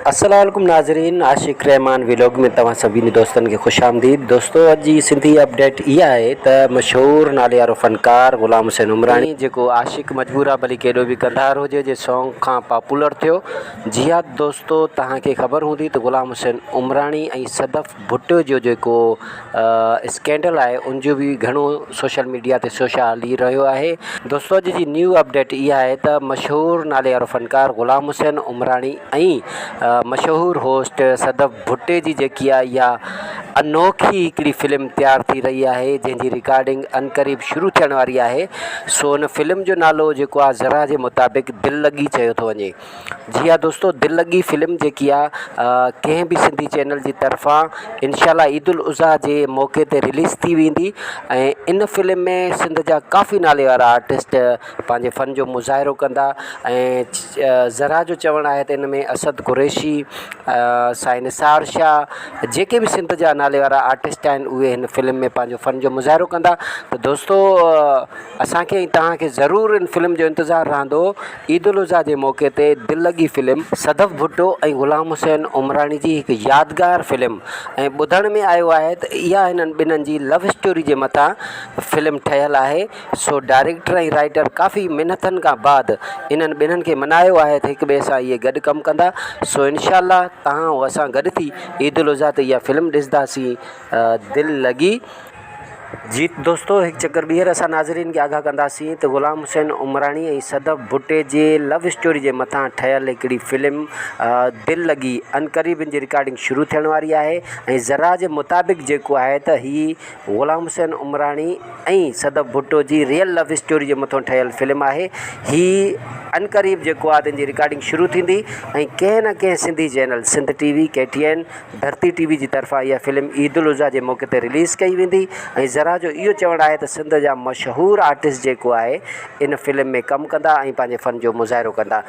السلام عليڪم ناظرين عاشق رحمان ويلاگ ۾ توهان سڀني دوستن کي خوش آمديد دوستو اڄ جي سنڌي اپڊيٽ اها آهي ته مشهور ناليوارو فنڪار غلام حسين عمراڻي جيڪو عاشق مجبور آ ڀلي ڪيڏو به ڪنڌار هجي جي سونگ کان پاپولر ٿيو جي ها دوستو توهان کي خبر هوندي ته غلام حسين عمراڻي ۽ صدف ڀٽو جو جيڪو اسڪينڊل آهي ان جو به گهڻو سوشل ميڊيا تي سوشا هلي رهيو آهي دوستو اڄ جي نيو اپڊيٽ اها آهي ته مشهور نالي وارو فنڪار غلام حسين عمراڻي ۽ مشهور هوسٽ صدف ڀٽي جي جيڪي آهي اها انوکي هڪڙي فلم تيار ٿي رهي آهي جنهن جي رڪارڊنگ عنقريب شروع ٿيڻ واري آهي سو ان فلم جو نالو جيڪو آهي ذرا جي مطابق دل لڳي چيو ٿو وڃي جي ها دوستو دل لڳي فلم جيڪي آ ڪنهن به سنڌي چينل جي طرفان انشاء الله عيد الاضحيٰ جي موقعي تي رليز ٿي ويندي ۽ ان فلم ۾ سنڌ جا ڪافي نالي وارا آرٽسٽ پنهنجي فن جو مظاهرو ڪندا ۽ ذرا جو چوڻ آهي ته ان ۾ اسد قريشي سائين نثار شاهه جيڪي به سنڌ جا نالي وارا آرٽسٽ آهن اهي هن فلم ۾ پنهنجو فن جو مظاهرو ڪندا ته دوستو اسان کي ۽ توهان کي ضرور ان فلم جو انتظار رهندو عيد الاضحيٰ جي موقعي تي دل لڳي فلم صدف ڀٽو ۽ غلام حسين عمراڻي جي هڪ يادگار فلم ۽ ٻڌڻ ۾ آيو آهي ته اها هنن ٻنهن جي لو اسٽوري جي مٿان فلم ٺهيل آهي سو ڊائريڪٽر ۽ رائيٽر ڪافي محنتن کان بعد انهن ٻنهن کي منايو آهي ته هڪ ٻئي سان اهي گڏ ڪم ڪندا سو انشاء الله توهان ۽ اسان گڏ ٿي عيد الاضحيٰ تي اها فلم ڏسنداسين دل لڳي. جي دوستو هڪ چڪر ٻيهر اسان ناظرين کي آگاهه ڪنداسين ته غلام حسين عمراڻي ۽ صدف ڀٽي جي لو اسٽوري جي مٿان ٺهيل هڪڙي فلم دل لڳي عنقريب ان جي رڪارڊنگ شروع ٿيڻ واري آهي ۽ ذرا جي مطابق جيڪو آهي ته هي غلام حسين عمراڻي ۽ صدف ڀٽو جي ريئل لو اسٽوري جي مٿان ٺهيل فلم آهي هي عنقريب جيڪو آهي تنهن جي رڪارڊنگ شروع ٿيندي ۽ ڪنهن نه ڪنهن Sindhi channel Sindh T V K T N Dharti T V جي طرفان اها فلم عيد الاضحيٰ جي موقعي تي رليز ڪئي ويندي ۽ ذرا جو اهو چوڻ آهي ته سنڌ جا مشهور آرٽسٽ جيڪو آهي ان فلم ۾ ڪم ڪندا ۽ پنهنجي فن جو مظاهرو ڪندا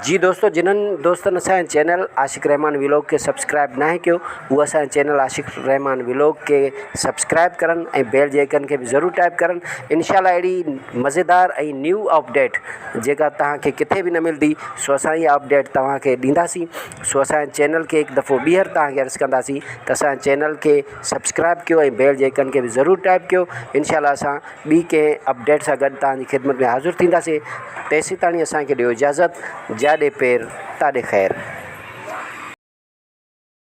جي دوستو جنھن دوستن اسان جي چينل عاشق رحمان ويلاگ کي سبسڪرائب ناهي ڪيو هو اسان جي چينل عاشق رحمان ويلاگ کي سبسڪرائب ڪرن ۽ بيل جي آئيڪن کي به ضرور ٽائپ ڪرن انشاء الله اهڙي مزيدار ۽ نيو اپڊيٽ جيڪا توهان کي ڪٿي به نه ملندي سو اسان اها اپڊيٽ توهان کي ڏينداسين سو اسان جي چينل کي هڪ دفعو ٻيهر توهان کي عرض ڪنداسين ته اسان جي چينل کي سبسڪرائب ڪيو ۽ بيل جي آئيڪن کي به ضرور ٽائپ ڪيو انشاء الله اسان ٻي ڪنهن اپڊيٽ سان گڏ توهان جي خدمت ۾ حاضر ٿينداسين تيسين تاڻي اسان کي ڏيو اجازت جاڏي پير تاڏي خير.